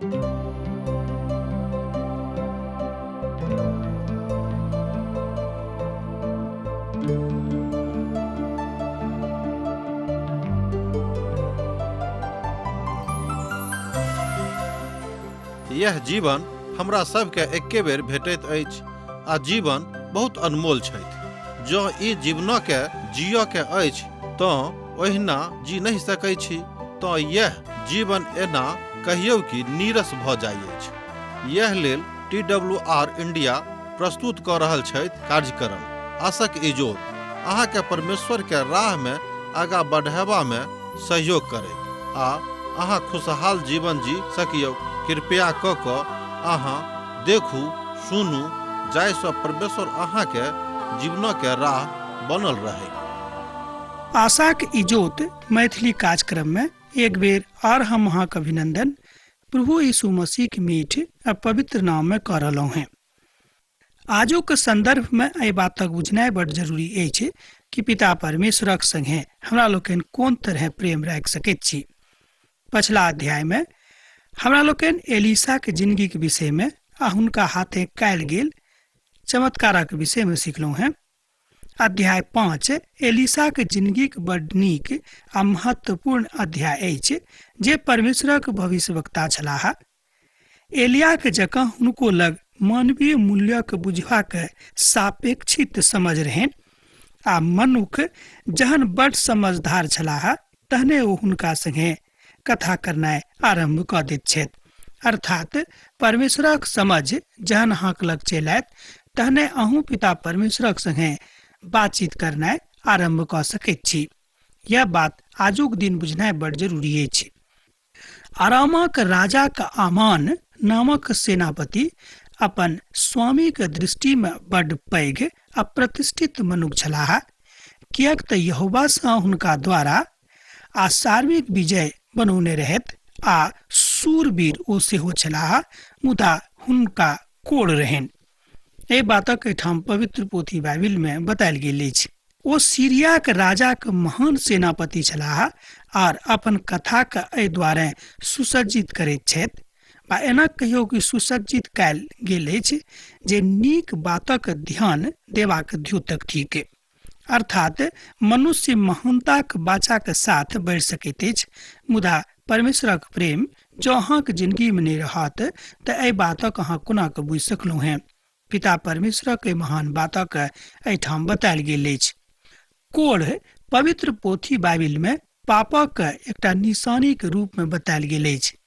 यह जीवन हमरा सबके एके बेर भेटैत अछि आ जीवन बहुत अनमोल छथि। जँ ई जीवनके जियऽ के अछि तँ ओहिना जी नहि सकै छी तँ यैह जीवन एना कहियौ कि नीरस भऽ जाइ अछि। यैह लेल टी डब्ल्यू आर इंडिया प्रस्तुत कऽ रहल छथि कार्यक्रम आशक इजोत अहाँके परमेश्वर के राह मे आगा बढ़ेबा मे सहयोग करैत आ अहाँ खुशहाल जीवन जी सकियौ। कृपया कऽ कऽ अहाँ देखू सुनू जाहिसँ परमेश्वर अहाँके जीवनके राह बनल रहै। आशाक इजोत मैथिली कार्यक्रम में एक बेर आर हम अहाँक अभिनंदन प्रभु यीशु मसीह के मीठ आ पवित्र नाम में कऽ रहलहुँ हैं। आजुक संदर्भ में एहि बातक बुझनाइ बड जरूरी अछि कि पिता परमेश्वरक संगे हमरा लोकनि कोन तरह प्रेम राखि सकैत छी। पछिला अध्याय में हमरा लोकनि एलिसा के जिंदगी के विषय में आ हुनका हाथे कयल गेल चमत्कारक विषय में सिखलहुँ हैं। अध्याय 5 एलिसाक जिंदगीक बड नीक आ महत्वपूर्ण अध्याय अछि जे परमेश्वरक भविष्यवक्ता छलाह। एलियाक जकाँ हुनको लग मानवीय मूल्यक बुझबाक सापेक्षित समझ रहनि आ मनुख जहन बड समझदार छलाह तहने ओ हुनका संगे कथा करनाइ आरम्भ कऽ दैत छथि। अर्थात परमेश्वरक समझ जहन अहाँक लग चलि आयत तहने अहूँ पिता परमेश्वरक संगे बातचीत करनाइ आरम्भ कऽ सकैत छी। यह बात आजुक दिन बुझनाइ बड जरूरी अछि। आरामक राजाक आमान नामक सेनापति अपन स्वामीक दृष्टिमे बड्ड पैघ आ प्रतिष्ठित मनुख छलाह, किएक तऽ यहोवासँ हुनका द्वारा आ सार्विक विजय बनौने रहथि आ शूरवीर ओ सेहो छलाह, मुदा हुनका कोढ़ रहनि। एहि बातक एहिठाम पवित्र पोथी बाइबिलमे बतायल गेल अछि। ओ सीरियाक राजाक महान सेनापति छलाह आर अपन कथाक एहि द्वारे सुसज्जित करैत छथि बा एना कहियौ कि सुसज्जित कयल गेल अछि जे नीक बातक ध्यान देबाक द्योतक थिक। अर्थात मनुष्य महानताक बाचाक साथ बढ़ि सकैत अछि, मुदा परमेश्वरक प्रेम जँ अहाँक जिंदगी में नहि रहत तऽ एहि बातक अहाँ कोना कऽ बुझि सकलहुँ हेँ। पिता परमेश्वरक एहि महान बातक एहिठाम बतायल गेल अछि। कोढ़ पवित्र पोथी बाइबिल में पापक एकटा निशानी के रूप में बतायल गेल अछि।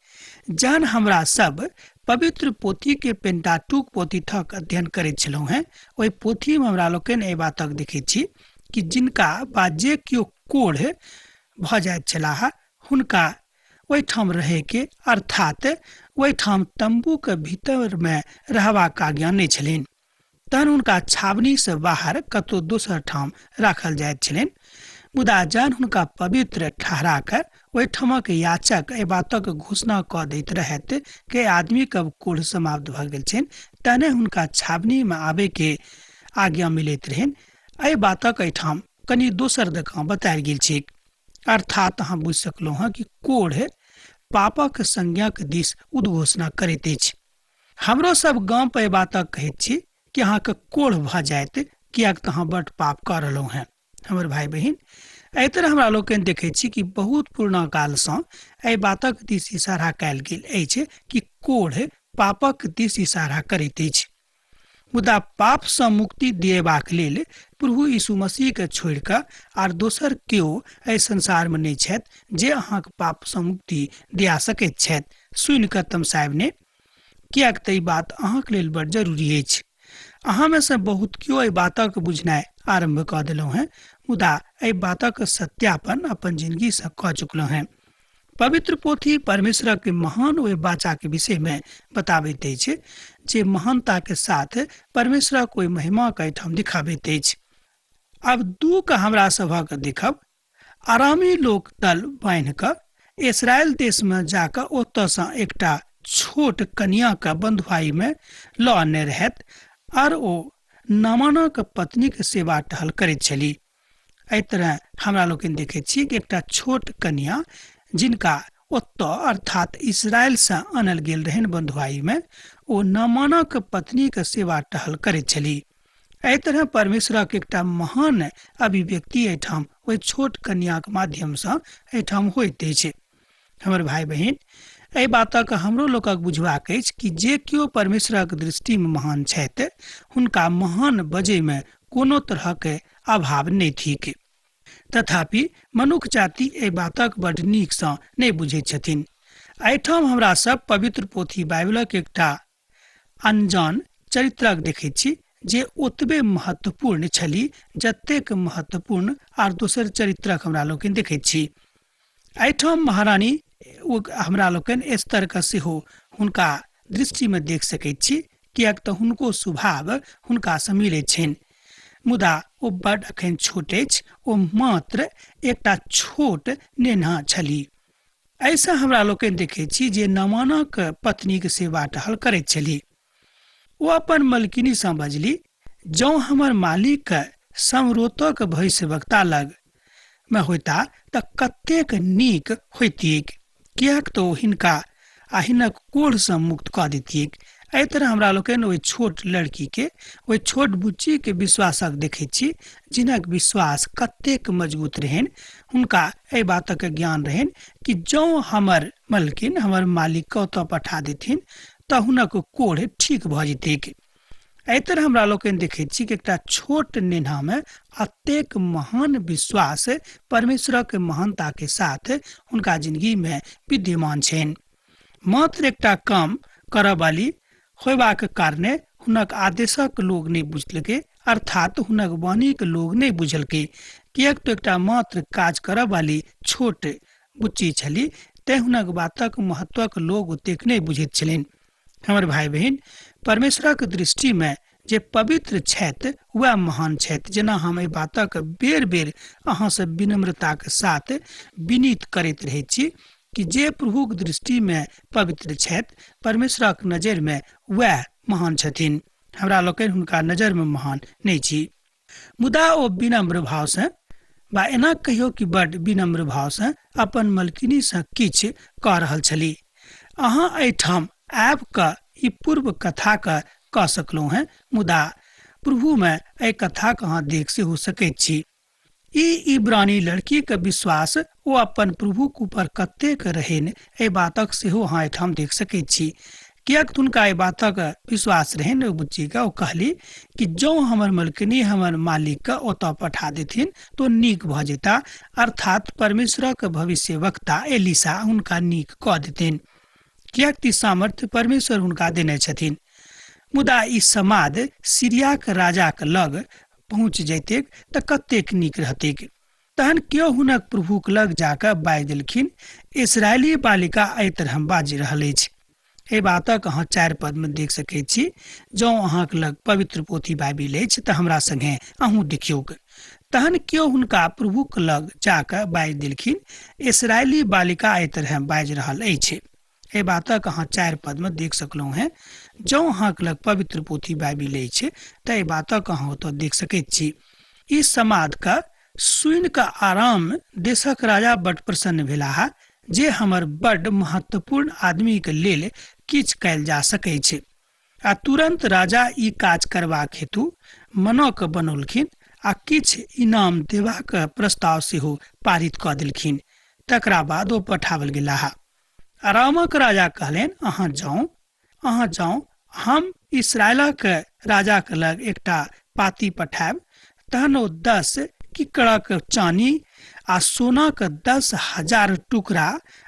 जहन हमरा सब पवित्र पोथी के पेंटाटूक पोथी थक अध्ययन करैत छलहुँ हेँ, ओहि पोथी में हमरा लोकनि एहि बातक देखैत छी कि जिनका बा जे केओ कोढ़ भऽ जाइत छलाह हुनका ओहिठाम रहैके अर्थात ओहिठाम तम्बूके भीतरमे रहबाक आज्ञा नहि छलनि। तहन हुनका छावनीसँ बाहर कतौ दोसर ठाम राखल जाइत छलनि। मुदा जहन हुनका पवित्र ठहरा कऽ ओहिठामक याचक एहि बातक घोषणा कऽ दैत रहथि कि आदमीक अब कोढ़ समाप्त भऽ गेल छनि, तहने हुनका छावनीमे आबयके आज्ञा मिलैत रहनि। एहि बातक एहिठाम कनि दोसर जकाँ बतायल गेल छैक। अर्थात अहाँ बुझि सकलहुँ हँ कि कोढ़ पापक संज्ञाक दिस उद्घोषणा करैत अछि। हमरो सब गाम पर बातक कहैत छी कि अहाँके कोढ़ भऽ जायत किएक तऽ अहाँ बड्ड पाप कऽ रहलहुँ हेँ। हमर भाई बहिन, एहि तरह हमरा लोकनि देखैत छी कि बहुत पुरना कालसँ एहि बातक दिस इशारा कयल गेल अछि कि कोढ़ पापक दिस इशारा करैत अछि। मुदा पापसँ मुक्ति दिएबाक लेल प्रभु यीशु मसीहके छोड़ि कऽ आर दोसर केओ एहि संसारमे नहि छथि जे अहाँके पापसँ मुक्ति दिया सकैत छथि। सुनि कऽ तमसायब नहि, किएक तऽ ई बात अहाँके लेल बड़ जरूरी अछि। अहाँमे सँ बहुत केओ एहि बातक बुझनाइ आरम्भ कऽ देलहुँ हेँ, मुदा एहि बातक सत्यापन अपन जिनगीसँ कऽ चुकलहुँ हेँ। पवित्र पोथी परमेश्वरक महान ओहि बाचाके विषयमे बताबैत अछि जे महानताके साथ परमेश्वरक ओहि महिमाके एहिठाम दिखाबैत अछि। आब दुःख हमरा सभक देखब। आरामी लोक दल बान्हि कऽ इसराइल देशमे जाकऽ ओतऽसँ एकटा छोट कनियाँके बन्धुआइमे लऽ अनने रहथि आर ओ नामानक पत्नीक सेवा टहल करैत छली। एहि तरह हमरा लोकनि देखैत छी कि एकटा छोट कनिया जिनका ओतऽ अर्थात इसराइलसँ आनल गेल रहनि बन्धुआईमे, ओ नामानक पत्नीक सेवा टहल करैत छली। एहि तरह परमेश्वरक एकटा महान अभिव्यक्ति एहिठाम ओहि छोट कन्याक माध्यमसँ एहिठाम होइत अछि। हमर भाय बहिन, एहि बातक हमरो लोकक बुझबाक अछि कि जे केओ परमेश्वरक दृष्टिमे महान छथि हुनका महान बजैमे कोनो तरहक अभाव नहि थिक। तथापि मनुख जाति एहि बातक बड नीकसँ नहि बुझैत छथिन। एहिठाम हमरा सब पवित्र पोथी बाइबलक एकटा अनजान चरित्रक देखैत छी जे ओतबे महत्वपूर्ण छली जतेक महत्वपूर्ण आर दोसर चरित्रक हमरा लोकनि देखैत छी। एहिठाम महारानी ओ हमरा लोकनि स्तरके सेहो हुनका दृष्टिमे देख सकैत छी, किएक तऽ हुनको स्वभाव हुनकासँ मिलैत छनि। मुदा ओ बड अखन छोट अछि, ओ मात्र एकटा छोट नेन्हा छली। एहिसँ हमरा लोकनि देखैत छी जे नमानक पत्नीक सेवा टहल करैत छली। ओ अपन मलकिनीसँ बजली, जँ हमर मालिक समरोतक भविष्यवक्ता लग मे होइता तऽ कतेक नीक होइतिक, किएक तऽ ओ हिनका आ हिनक कोढ़सँ मुक्त कऽ दितिक। एहि तरह हमरा लोकनि ओहि छोट लड़कीके, ओहि छोट बुच्चीके विश्वासक देखैत छी, जिनक विश्वास कतेक मजबूत रहनि। हुनका एहि बातक ज्ञान रहनि कि जँ हमर मलकिन हमर मालिकके ओतऽ पठा देथिन तऽ हुनक कोढ़ ठीक भऽ जेतैक। एहि तरह हमरा लोकनि देखैत छी कि एकटा छोट नेन्हामे अतेक महान विश्वास परमेश्वरक महानताके साथ हुनका जिंदगीमे विद्यमान छनि। मात्र एकटा काम करऽ वाली होयबाक कारणे हुनक आदेशक लोग नहि बुझलकै, अर्थात हुनक वाणीक लोग नहि बुझलकै, किएक तऽ एकटा मात्र काज करऽ वाली छोट बुच्ची छली, तें हुनक बातक महत्वक लोग ओतेक नहि बुझैत छलनि। हमर भाय बहिन, परमेश्वरक दृष्टिमे जे पवित्र छथि वएह महान छथि, जेना हम एहि बातक बेर बेर अहाँसँ विनम्रताक साथ विनीत करैत रहैत छी कि जे प्रभुक दृष्टिमे पवित्र छथि परमेश्वरक नजरिमे वएह महान छथिन। हमरा लोकनि हुनका नजरिमे महान नहि छी। मुदा ओ विनम्र भावसँ, वा एना कहियो कि बड विनम्र भावसँ अपन मलकिनीसँ किछु कऽ रहल छली। अहाँ एहिठाम आबि कऽ ई पूर्व कथाके कऽ सकलहुँ हेँ, मुदा प्रभुमे एहि कथाके अहाँ देख सेहो सकैत छी। ई इब्रानी लड़कीके विश्वास ओ अपन प्रभुक ऊपर कतेक रहनि एहि बातक सेहो अहाँ एहिठाम देख सकैत छी, किएक तऽ हुनका एहि बातक विश्वास रहनि ओहि बुच्चीके। ओ कहली कि जँ हमर मलकिनी हमर मालिकके ओतऽ पठा देथिन तऽ ओ नीक भऽ जेता, अर्थात परमेश्वरक भविष्यवक्ता एलिसा हुनका नीक कऽ देथिन, किएक तऽ ई सामर्थ्य परमेश्वर हुनका देने छथिन। मुदा ई समाद सीरियाक राजाक लग पहुँच जैतेक तऽ कतेक नीक रहतैक। तहन केओ हुनक प्रभुक लग जाकऽ बाजि देलखिन, इसराइली बालिका एहि तरह बाजि रहल अछि। एहि बातक अहाँ 4 पदमे देख सकैत छी। जँ अहाँक लग पवित्र पोथी बाइबिल अछि तऽ हमरा संगे अहूँ देखियौक। तहन केओ हुनका प्रभुक लग जाकऽ बाजि देलखिन, इसराइली बालिका एहि तरह बाजि रहल अछि। एहि बातक अहाँ 4 पदमे देख सकलहुँ हेँ। जँ अहाँक लग पवित्र पोथी बाइबिल अछि तऽ एहि बातक अहाँ ओतऽ देख सकैत छी। ई समादके सुनि कऽ आराम देशक राजा बड प्रसन्न भेलाह जे हमर बड महत्वपूर्ण आदमीके लेल किछु कयल जा सकैछ। आ तुरन्त राजा ई काज करबाक हेतु मना कऽ बनौलखिन आ किछु इनाम देबाक प्रस्ताव सेहो पारित कऽ देलखिन। तकरा बाद ओ पठाओल गेलाह। आरामक राजा कहलनि, अहाँ जाउ, अहाँ जाउ, हम इसराइलक राजाक लग एकटा पाती पठायब। तहन ओ 10 किकड़क चानी आ सोनाक 10,000 टुकड़ा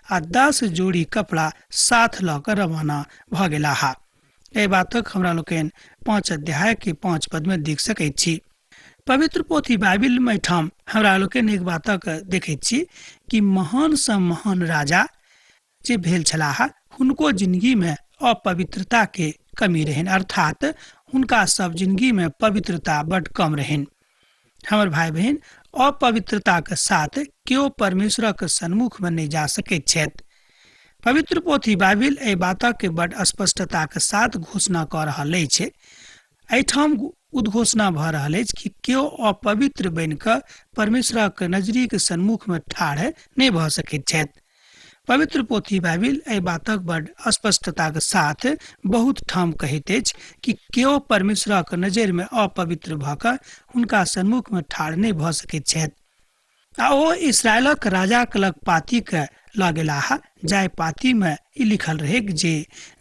आ 10 जोड़ी कपड़ा साथ लऽ कऽ रवाना भऽ गेलाह। एहि बातक हमरा लोकनि 5 अध्याय के 5 पद में देख सकैत छी। पवित्र पोथी बाइबिल में एहिठाम हमरा लोकनि एक बातक देखैत छी कि महान सँ महान राजा जे भेल छलाह हुनको जिंदगी में अपवित्रता के कमी रहनि, अर्थात हुनका सब जिंदगी में पवित्रता बड कम रहनि। हमर भाई बहिन, अपवित्रता के साथ केओ परमेश्वरक सन्मुख में नहीं जा सकैत छथि। पवित्र पोथी बाइबिल एहि बातक के बड स्पष्टता के साथ घोषणा कऽ रहल अछि। एहिठाम उद्घोषणा भऽ रहल अछि कि केओ अपवित्र बनि कऽ परमेश्वरक नजरीक सन्मुख में ठाढ़ नहि भऽ सकैत छथि। पवित्र पोथी बाइबिल एहि बातक बड स्पष्टताक साथ बहुत ठाम कहैत अछि कि केओ परमेश्वरक नजरिमे अपवित्र भऽ कऽ हुनका सन्मुखमे ठाढ़ नहि भऽ सकैत छथि। आ ओ इसराइलक राजाक लग पातीके लऽ गेलाह, जाहि पातीमे ई लिखल रहैक जे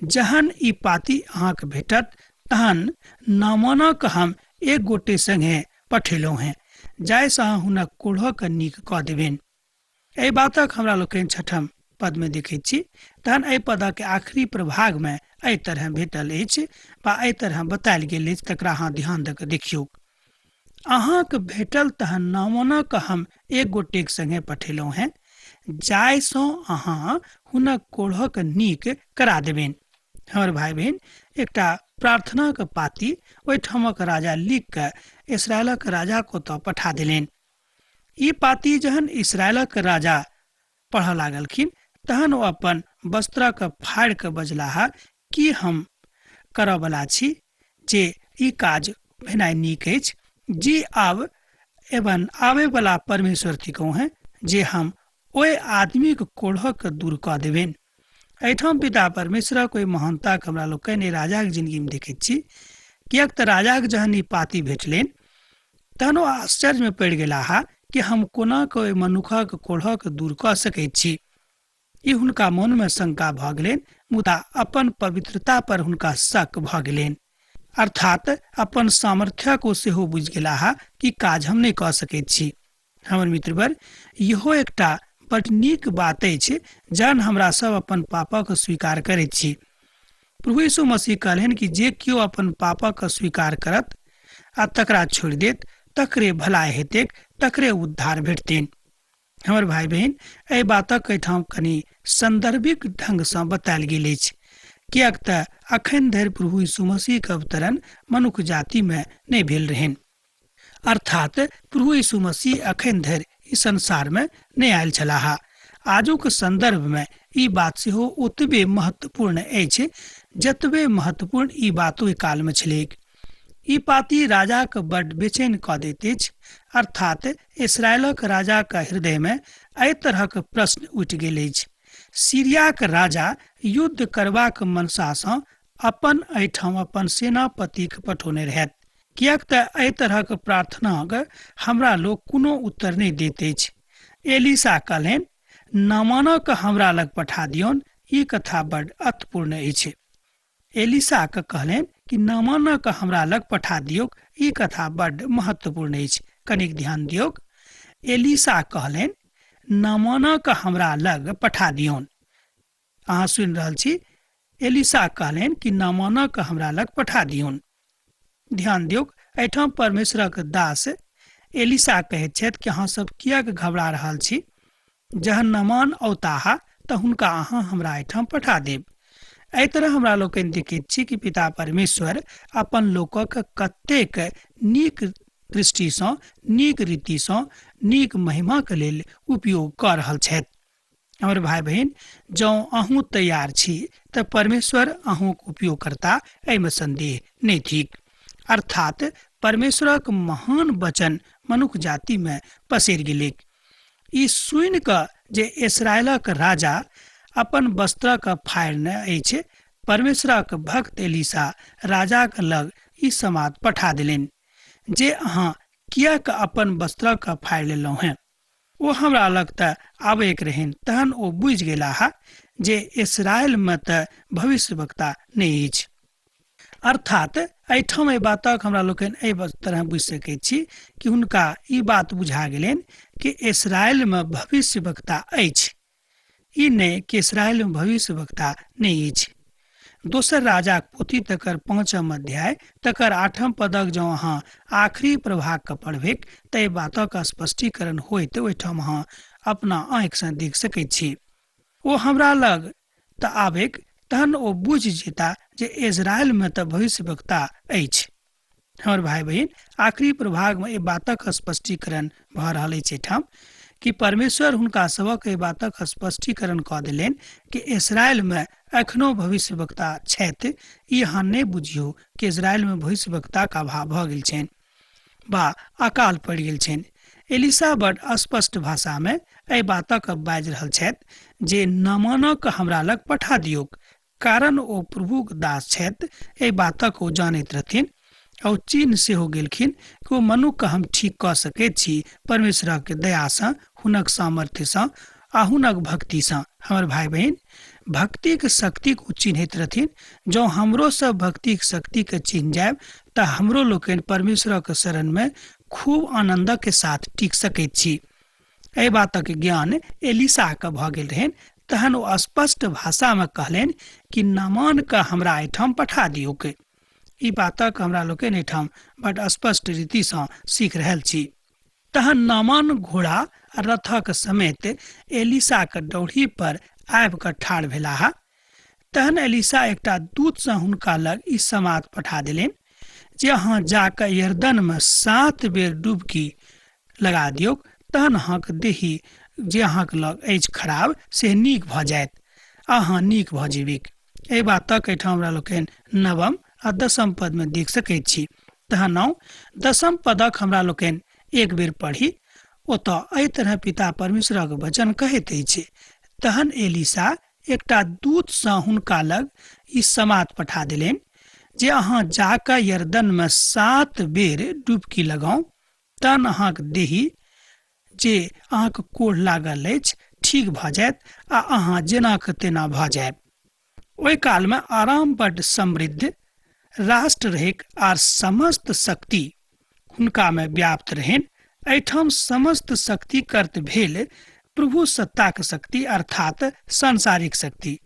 जहन ई पाती अहाँके भेटत तहन नामानक हम एक गोटे संगे पठेलहुँ हेँ, जाहिसँ अहाँ हुनक कोढ़के नीक कऽ देबनि। एहि बातक हमरा लोकनि छठम पदमे देखैत छी। तहन एहि पदक आखिरी प्रभागमे एहि तरह भेटल अछि वा एहि तरह बतायल गेल अछि, तकरा अहाँ ध्यान दऽ कऽ देखियौ। अहाँके भेटल तहन नामनक हम एक गोटेक संगे पठेलहुँ हेँ, जाहिसँ अहाँ हुनक कोढ़क नीक करा देबनि। हमर भाइ बहिन, एकटा प्रार्थनाक पाती ओहिठामक राजा लिख कऽ इसराइलक राजाक ओतऽ पठा देलनि। ई पाती जहन इसराइलक राजा पढ़ऽ लागलखिन तहन ओ अपन वस्त्रक फाड़ि कऽ बजलाह, की हम करऽवला छी जे ई काज भेनाइ नीक अछि? जी आब एवं आबयवला परमेश्वर थिकहुँ हेँ जे हम ओहि आदमीक कोढ़क दूर कऽ देबनि। एहिठाम पिता परमेश्वरक ओहि महानताके हमरा लोकनि राजाक जिन्दगीमे देखैत छी, किएक तऽ राजाक जहन ई पाती भेटलनि तहन ओ आश्चर्यमे पड़ि गेलाह कि हम कोना कऽ ओहि मनुखक कोढ़क दूर कऽ सकैत छी। ई हुनका मोनमे शंका भऽ गेलनि, मुदा अपन पवित्रता पर हुनका शक भऽ गेलनि, अर्थात अपन सामर्थ्यक ओ सेहो बुझि गेलाह कि काज हम नहि कऽ सकैत छी। हमर मित्रवर, इहो एकटा बड नीक बात अछि जहन हमरा सब अपन पापक स्वीकार करैत छी। प्रभु यीशु मसीह कहलनि कि जे केओ अपन पापक स्वीकार करत आ तकरा छोड़ि देत तकरे भलाइ हेतैक, तकरे उद्धार भेटतनि। हमर भाइ बहिन, एहि बातक एहिठाम कनि सन्दर्भिक ढंगसँ बतायल गेल अछि, किएक तऽ अखन धरि प्रभु यीशु मसीहक अवतरण मनुख जातिमे नहि भेल रहनि। अर्थात प्रभु यीशु मसीह अखन धरि ई संसारमे नहि आयल छलाह। आजुक सन्दर्भमे ई बात सेहो ओतबे महत्वपूर्ण अछि जतबे महत्वपूर्ण ई बात ओहि कालमे छलैक। ई पाती राजाक बड्ड बेचैन कऽ दैत अछि, अर्थात इसराइलक राजाक हृदयमे एहि तरहक प्रश्न उठि गेल अछि। सीरियाक राजा युद्ध करबाक मनसासँ अपन एहिठाम अपन सेनापतिक पठौने रहथि, किएक तऽ एहि तरहक प्रार्थनाक हमरा लोक कोनो उत्तर नहि दैत अछि। एलिसा कहलनि, नामानक हमरा लग पठा दियौन, ई कथा बड्ड अर्थपूर्ण अछि। एलिसाक कहलनि कि नामानक हमरा लग पठा दियौक, ई कथा बड्ड महत्वपूर्ण अछि, कनिक ध्यान दियौक। एलिसा कहलनि, नामानक हमरा लग पठा दियौन। अहाँ सुनि रहल छी, एलिसा कहलनि कि नामानक हमरा लग पठा दियौन। ध्यान दियौक, एहिठाम परमेश्वरक दास एलिसा कहैत छथि कि अहाँ सब किएक घबरा रहल छी, जहन नामान औताह तऽ हुनका अहाँ हमरा एहिठाम पठा देब। एहि तरह हमरा लोकनि देखैत छी कि पिता परमेश्वर अपन लोकक कतेक नीक दृष्टिसँ, नीक रीतिसँ, नीक महिमाक लेल उपयोग कऽ रहल छथि। हमर भाइ बहिन, जँ अहूँ तैयार छी तऽ परमेश्वर अहूँक उपयोग करता, एहिमे संदेह नहि थिक। अर्थात परमेश्वरक महान वचन मनुख जातिमे पसरि गेलैक। ई सुनि कऽ जे इसराइलक राजा अपन वस्त्रक फाड़ने अछि, परमेश्वरक भक्त एलिसा राजाक लग ई समाद पठा देलनि जे अहाँ किएक अपन वस्त्रक फाड़ि लेलहुँ हेँ? ओ हमरा लग तऽ आबैक रहनि, तहन ओ बुझि गेलाह जे इसराइलमे तऽ भविष्यवक्ता नहि अछि। अर्थात एहिठाम एहि बातक हमरा लोकनि एहि तरह बुझि सकैत छी कि हुनका ई बात बुझा गेलनि कि इसराइलमे भविष्यवक्ता अछि, ई नहि कि इसराइलमे भविष्यवक्ता नहि अछि। दोसर राजाक पोथी तकर 5 अध्याय तकर 8 पदक जँ अहाँ आखिरी प्रभागके पढ़बैक तऽ एहि बातक स्पष्टीकरण होइत ओहिठाम अहाँ अपना आँखिसँ देख सकैत छी। ओ हमरा लग तऽ आबैक तहन ओ बुझि जेता जे इजरायलमे तऽ भविष्यवक्ता अछि। हमर भाइ बहिन, आखिरी प्रभागमे एहि बातक स्पष्टीकरण भऽ रहल अछि एहिठाम कि परमेश्वर हुनका सभक एहि बातक स्पष्टीकरण कऽ देलनि कि इसराइलमे एखनो भविष्यवक्ता छथि। ई अहाँ नहि बुझियौ कि इसराइलमे भविष्यवक्ताक अभाव भऽ गेल छनि वा अकाल पड़ि गेल छनि। एलिसा बड स्पष्ट भाषामे एहि बातक बाजि रहल छथि जे नमानक हमरा लग पठा दियौक, कारण ओ प्रभुक दास छथि। एहि बातक ओ जानैत रहथिन आ ओ चिन्ह सेहो गेलखिन कि ओ मनुखके हम ठीक कऽ सकैत छी परमेश्वरक दयासँ, हुनक सामर्थ्यसँ आ हुनक भक्तिसँ। हमर भाय बहिन, भक्तिक शक्तिक ओ चिन्हैत रहथिन। जँ हमरो सब भक्तिक शक्तिके चिन्ह जायब तऽ हमरो लोकनि परमेश्वरक शरणमे खूब आनन्दक साथ टिक सकैत छी। एहि बातक ज्ञान एलिसाके भऽ गेल रहनि। तहन ओ स्पष्ट भाषामे कहलनि कि नामानके हमरा एहिठाम पठा दियौक। ई बातक हमरा लोकनि एहिठाम बड स्पष्ट रीतिसँ सीख रहल छी। तहन नामान घोड़ा आ रथक समेत एलिसाक डौढ़ी पर आबि कऽ ठाढ़ भेलाह। तहन एलिसा एकटा दूतसँ हुनका लग ई समाद पठा देलनि जे अहाँ जाकऽ यरदनमे 7 बेर डुबकी लगा दियौक, तहन अहाँक देही जे अहाँक लग अछि खराब से नीक भऽ जायत, अहाँ नीक भऽ जेबीक। एहि बातक एहिठाम हमरा लोकनि 9 आ 10 पदमे देख सकैत छी। तहन आउ 10 पदक हमरा लोकनि एक बेर पढ़ी। ओतऽ एहि तरह पिता परमेश्वरक वचन कहैत अछि, तहन एलिसा एकटा दूतसँ हुनका लग ई समाद पठा देलनि जे अहाँ जाकऽ यरदनमे 7 बेर डुबकी लगाउ, तहन अहाँक देही जे अहाँक कोढ़ लागल अछि ठीक भऽ जायत आ अहाँ जेनाक तेना भऽ जायब। ओहि कालमे आराम बड्ड समृद्ध राष्ट्र रहैक आर समस्त शक्ति हुनकामे व्याप्त रहनि। एहिठाम समस्त शक्ति अर्थ भेल प्रभु सत्ताक शक्ति, अर्थात सांसारिक शक्ति।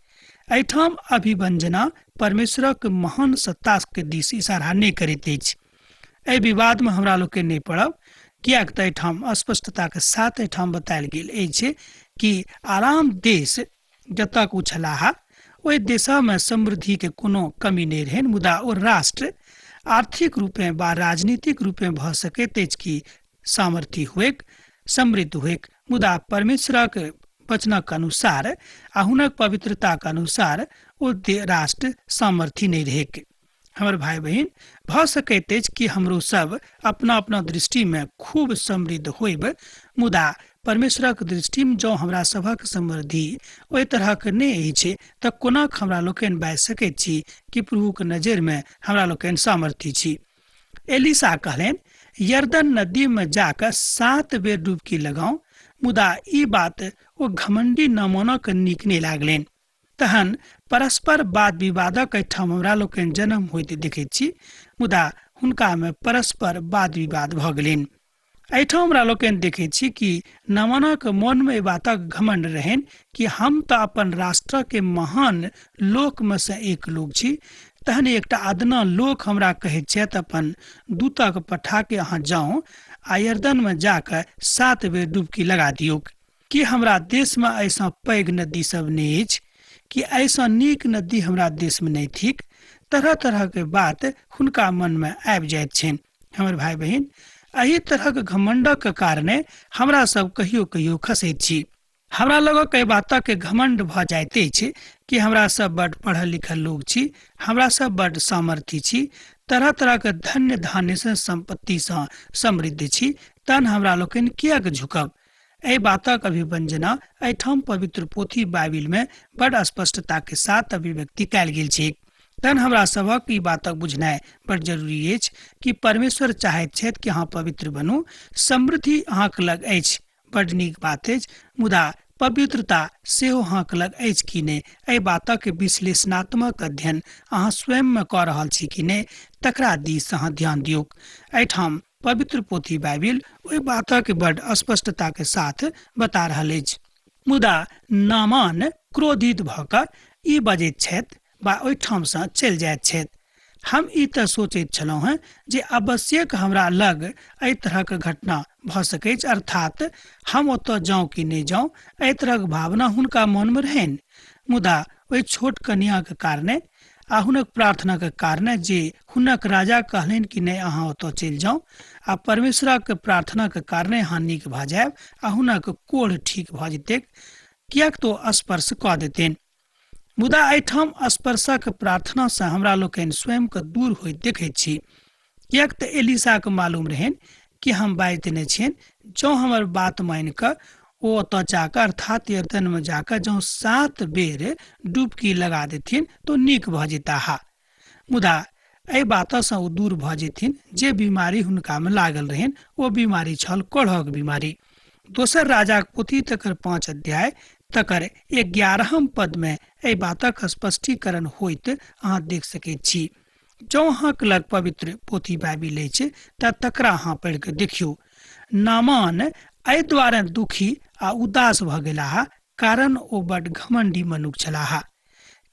एहिठाम अभिव्यंजना परमेश्वरक महान सत्ताके दिस इशारा नहि करैत अछि। एहि विवादमे हमरा लोकनि नहि पड़ब, किएक तऽ एहिठाम स्पष्टताके साथ एहिठाम बतायल गेल अछि कि आराम देश जतऽ ओ छलाह ओहि देशमे समृद्धिके कोनो कमी नहि रहनि, मुदा ओ राष्ट्र आर्थिक रूपेँ वा राजनीतिक रूपेँ भऽ सकैत अछि कि सामर्थ्य हुएक, समृद्ध हुएक, मुदा परमेश्वरक वचनक अनुसार आ हुनक पवित्रताक अनुसार ओ राष्ट्र सामर्थ्य नहि रहैक। हमर भाय बहिन, भऽ सकैत अछि कि हमरो सब अपना अपना दृष्टिमे खूब समृद्ध होइब, मुदा परमेश्वरक दृष्टिमे जँ हमरा सभक समृद्धि ओहि तरहक नहि अछि तऽ कोना हमरा लोकनि बाजि सकैत छी कि प्रभुक नजरिमे हमरा लोकनि सामर्थ्य छी। एलिसा कहलनि, यरदन नदीमे जाकऽ 7 बेर डुबकी लगाउ। मुदा ई बात ओ घमंडी नमूनाक नीक नहि लागलनि। तहन परस्पर वाद विवादक एहिठाम हमरा लोकनि जन्म होइत देखैत छी, मुदा हुनकामे परस्पर वाद विवाद भऽ गेलनि। एहिठाम हमरा लोकनि देखैत छी कि नमनक मोनमे एहि बातक घमंड रहनि कि हम तऽ अपन राष्ट्रके महान लोकमे सँ एक लोक छी, तहन एकटा अदना लोक हमरा कहैत छथि अपन दूतक पठाके अहाँ जाउ आ यरदनमे जाकऽ 7 बेर डुबकी लगा दियौक। कि हमरा देशमे एहिसँ पैघ नदी सब नहि अछि? कि एहिसँ नीक नदी हमरा देशमे नहि थिक? तरह तरहके बात हुनका मनमे आबि जाइत छनि। हमर भाय बहिन, एहि तरहक घमंडक कारणे हमरा सब कहियो कहियो खसैत छी। हमरा लगक एहि बातक घमंड भऽ जाइत अछि कि हमरा सब बड पढ़ल लिखल लोक छी, हमरा सब बड सामर्थ्य छी, तरह तरहक धन्य धान्यसँ सम्पत्तिसँ समृद्ध छी, तहन हमरा लोकनि किएक झुकब? एहि बातक अभिव्यंजना एहिठाम पवित्र पोथी बाइबिलमे बड स्पष्टताके साथ अभिव्यक्ति कयल गेल छै। तहन हमरा सभक ई बातक बुझनाइ बड जरूरी अछि कि परमेश्वर चाहैत छथि कि अहाँ पवित्र बनू। समृद्धि अहाँके लग अछि, बड नीक बात अछि, मुदा पवित्रता सेहो अहाँके लग अछि कि नहि, एहि बातक विश्लेषणात्मक अध्ययन अहाँ स्वयंमे कऽ रहल छी कि नहि, तकरा दिस अहाँ ध्यान दियौक। एहिठाम पवित्र पोथी बाइबिल ओहि बातक बड स्पष्टता के साथ बता रहल अछि। मुदा नामान क्रोधित भऽ कऽ ई बजैत छथि वा ओहिठामसँ चलि जाइत छथि, हम ई तऽ सोचैत छलहुँ हेँ जे आवश्यक हमरा लग एहि तरहक घटना भऽ सकैछ, अर्थात हम ओतऽ जाउँ कि नहि जाउँ, एहि तरहक भावना हुनका मनमे रहनि। मुदा ओहि छोट कनियाँक कारणे आ हुनक प्रार्थनाक कारणे जे हुनक राजा कहलनि कि नहि अहाँ ओतऽ चलि जाउ आ परमेश्वरक प्रार्थनाक कारणे अहाँ नीक भऽ जायब आ हुनक कोढ़ ठीक भऽ जेतैक, किएक तऽ ओ स्पर्श कऽ देतनि। मुदा एहिठाम स्पर्शक प्रार्थनासँ हमरा लोकनि स्वयंके दूर होइत देखैत छी, किएक तऽ एलिसाके मालूम रहनि कि हम बाजि देने छियनि, जँ हमर बात मानि कऽ ओ ओतऽ जाकऽ अर्थात यरदनमे जाकऽ जँ 7 बेर डुबकी लगा देथिन तऽ नीक भऽ जेताह। मुदा एहि बातसँ ओ दूर भऽ जेथिन जे बीमारी हुनकामे लागल रहनि, ओ बीमारी छल कोढ़क बीमारी। दोसर राजाक पोथी तकर 5 अध्याय तकर 11 पदमे एहि बातक स्पष्टीकरण होइत अहाँ देख सकैत छी। जँ अहाँक लग पवित्र पोथी बाइबिल अछि तऽ तकरा अहाँ पढ़ि कऽ देखियौ। नामान एहि दुआरे दुखी आ उदास भऽ गेलाह कारण ओ बड घमंडी मनुख छलाह,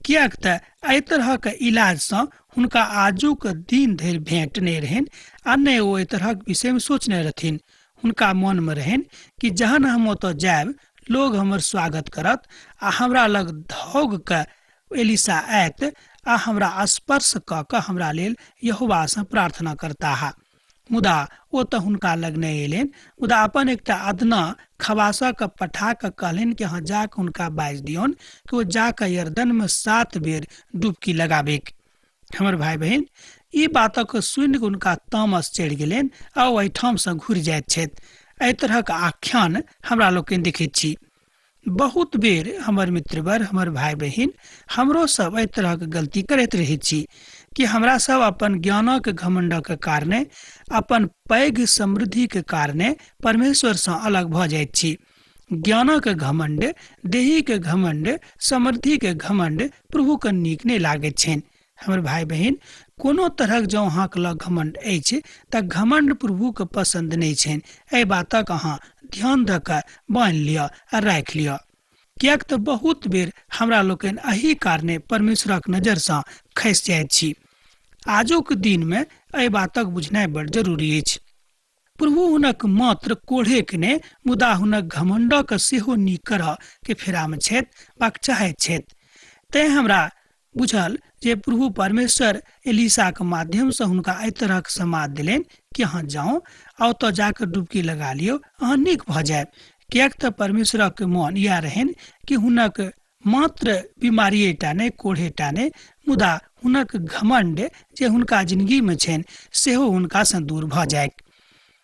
किएक तऽ एहि तरहक इलाजसँ हुनका आजुक दिन धरि भेंट नहि रहनि आ नहि ओ एहि तरहक विषयमे सोचने रहथिन। हुनका मनमे रहनि कि जहन हम ओतऽ जायब लोग हमर स्वागत करत आ हमरा लग धौग कऽ एलिसा आयत आ हमरा स्पर्श कऽ कऽ हमरा लेल यहोवासँ प्रार्थना करताह। मुदा ओ तऽ हुनका लग नहि अयलनि, मुदा अपन एकटा अदना खवासके पठा कऽ कहलनि कि अहाँ जाकऽ हुनका बाजि दियौन कि ओ जाकऽ यरदनमे 7 बेर डुबकी लगाबैक। हमर भाय बहिन, ई बातक सुनि कऽ हुनका तामस चढ़ि गेलनि आ ओ एहिठामसँ घुरि जाइत छथि। एहि तरहक आख्यान हमरा लोकनि देखैत छी। बहुत बेर हमर मित्रवर, हमर भाय बहिन, हमरो सब एहि तरहक गलती करैत रहैत छी कि हमरा सब अपन ज्ञानक घमंडक कारणे, अपन पैघ समृद्धिक कारणे परमेश्वरसँ अलग भऽ जाइत छी। ज्ञानक घमंड, देहीक घमंड, समृद्धिक घमंड प्रभुके नीक नहि लागैत छनि। हमर भाय बहिन, कोनो तरहक जँ अहाँके लग घमंड अछि तऽ घमंड प्रभुके पसन्द नहि छनि। एहि बातक अहाँ ध्यान दऽ कऽ बान्हि लिअ आ राखि लिअ, किएक तऽ बहुत बेर हमरा लोकनि एहि कारणे परमेश्वरक नजरसँ खसि जाइत छी। आजुक दिनमे एहि बातक बुझनाइ बड़ जरूरी अछि। प्रभु हुनक मात्र कोढ़ेक ने मुदा हुनक घमंडक सेहो नीक करऽ के फेरामे छथि वा चाहैत छथि। तेँ हमरा बुझल जे प्रभु परमेश्वर एलिसाके माध्यमसँ हुनका एहि तरहक समाद देलनि कि अहाँ जाउ आ ओतऽ जाकऽ डुबकी लगा लियौ, अहाँ नीक भऽ जायब। किएक तऽ परमेश्वरक मन इएह रहनि कि हुनक मात्र बीमारिएटा नहि, कोढ़ेटा नहि, मुदा हुनक घमंड जे हुनका जिंदगीमे छनि सेहो हुनकासँ दूर भऽ जाय।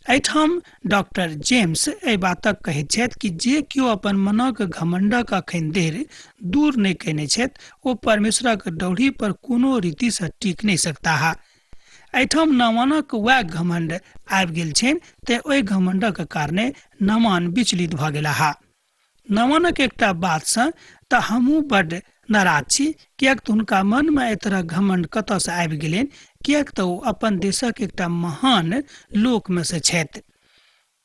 एहिठाम डॉक्टर जेम्स एहि बातक कहैत छथि कि जे केओ अपन मनक घमंडक अखन धरि दूर नहि कयने छथि ओ परमेश्वरक डौढ़ी पर कोनो रीतिसँ टिक नहि सकताह। एहिठाम नामानक वएह घमंड आबि गेल छनि, तेँ ओहि घमंडक कारणे नामान विचलित भऽ गेलाह। नामानक एकटा बातसँ तऽ हमहूँ बड्ड नाराज छी, किएक तऽ हुनका मनमे एहि तरहक घमंड कतऽसँ आबि गेलनि, किएक तऽ ओ अपन देशक एकटा महान लोकमे सँ छथि।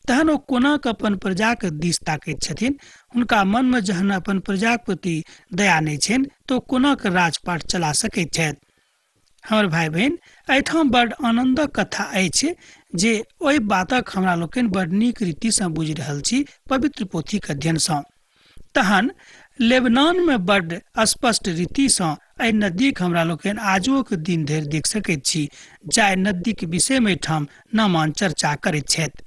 तहन ओ कोना कऽ अपन प्रजाक दिस ताकैत छथिन? हुनका मनमे जहन अपन प्रजाक प्रति दया नहि छनि तऽ ओ कोना कऽ राजपाट चला सकैत छथि? हमर भाय बहिन, एहिठाम बड्ड आनन्दक कथा अछि जे ओहि बातक हमरा लोकनि बड्ड नीक रीतिसँ बुझि रहल छी पवित्र पोथीक अध्ययनसँ। तहन लेबनानमे बड्ड स्पष्ट रीतिसँ एहि नदीक हमरा लोकनि आजुक दिन धरि देख सकैत छी, जाहि नदीक विषयमे एहिठाम नामान चर्चा करैत छथि।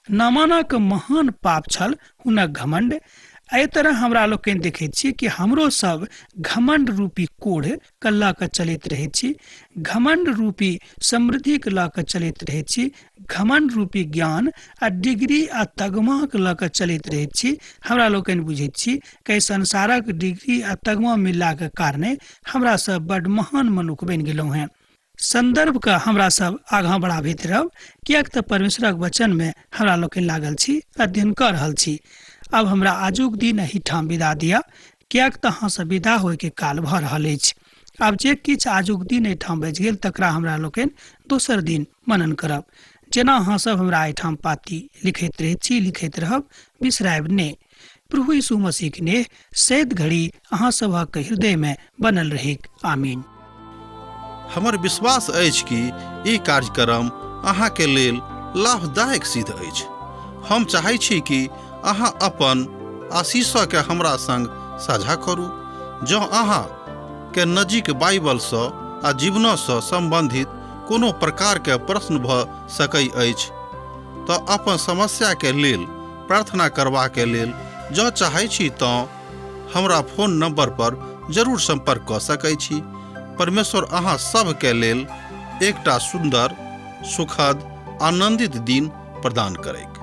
नामानक महान पाप छल हुनक घमंड। एहि तरह हमरा लोकनि देखैत छी कि हमरो सब घमंड रूपी कोढ़ के लऽ कऽ चलैत रहैत छी, घमंड रूपी समृद्धिके लऽ कऽ चलैत रहैत छी, घमंड रूपी ज्ञान आ डिग्री आ तगमाके लऽ कऽ चलैत रहैत छी। हमरा लोकनि बुझैत छी कि एहि संसारक डिग्री आ तगमा मिललाके कारणे हमरा सब बड्ड महान मनुख बनि गेलहुँ हेँ। सन्दर्भके हमरा सब आगाँ बढ़ाबैत रहब, किएक तऽ परमेश्वरक वचनमे हमरा लोकनि लागल छी, अध्ययन कऽ रहल छी। आब हमरा आजुक दिन एहिठाम विदा दिअ, किएक तऽ अहाँसँ विदा होइके काल भऽ रहल अछि। आब जे किछु आजुक दिन एहिठाम बचि गेल तकरा हमरा लोकनि दोसर दिन मनन करब। जेना अहाँ सब हमरा एहिठाम पाती लिखैत रहैत छी, लिखैत रहब, बिसरायब नहि। प्रभु यीशु मसीह नेह सैद घड़ी अहाँ सभक हृदय में बनल रहेक। आमीन। हमर विश्वास अछि कि ई कार्यक्रम अहाँ के लेल लाभदायक सिद्ध अछि। हम चाहै छी कि अहाँ अपन आशीषके हमरा संग साझा करू। जँ अहाँ के नजीक बाइबलसँ आ जीवनसँ सम्बन्धित कोनो प्रकारके प्रश्न भऽ सकै अछि तऽ अपन समस्याके लेल प्रार्थना करबाके लेल जँ चाहै छी तँ हमरा फोन नंबर पर जरूर संपर्क कऽ सकै छी। परमेश्वर अहाँ सभके लेल एकटा सुन्दर, सुखद, आनंदित दिन प्रदान करैक।